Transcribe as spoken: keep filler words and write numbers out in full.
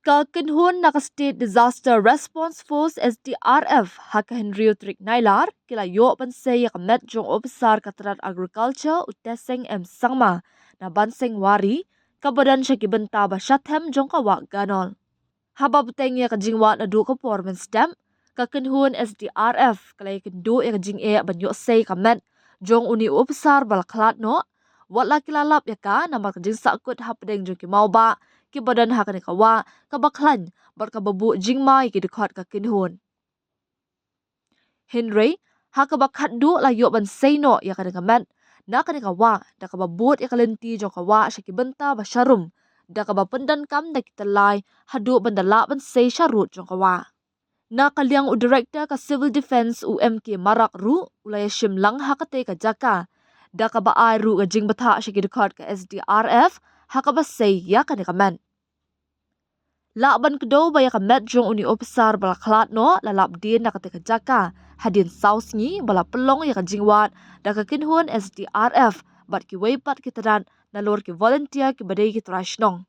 Ka kynhun na ka State Disaster Response Force, S D R F, ha ka hynriew tarik Nailar, ki la ïoh ban sei ïa ka met jong u ophisar ka tnad Agriculture, u Teseng M Sangma, na Banseng Wari, kaba don sha ki bynta ba shathem jong ka wah Ganol. Haba bteng ïa ka jingwah naduh ka por mynstep, ka kynhun S D R F ka la ïakynduh ïa ka jingeh ban ïoh sei ka met jong une u ophisar ba la khlad noh, wat la ki la lap ïa ka namar ka jingsahkut hapdeng jong ki mawbah kiba don ha kane ka wah, kaba khlaiñ bad kaba buh jingma ïa ki dkhot ka kynhun. Hynrei ha kaba khatduh la ïoh ban sei noh ïa kane ka met na kane ka wah, da kaba bud ïa ka lynti jong ka wah sha ki bynta ba sharum, da kaba pyndonkam da ki tyllai haduh ban da lah ban sei sharud jong ka wah. Na ka liang u Director ka Civil Defence, u M K Marak, ruh u la ïashim lang ha katei ka jaka, da kaba ai ruh ka jingbthah sha ki dkhot ka S D R F ha kaba sei ïa kane ka met. Lah ban kdew ba ïa ka met jong une u ophisar ba la khlad noh la lap dien na katei ka jaka hadien saw sngi ba la pynlong ïa ka jingwad da ka kynhun S D R F bad kiwei pat ki tnad nalor ki volunteer kiba dei ki trai shnong.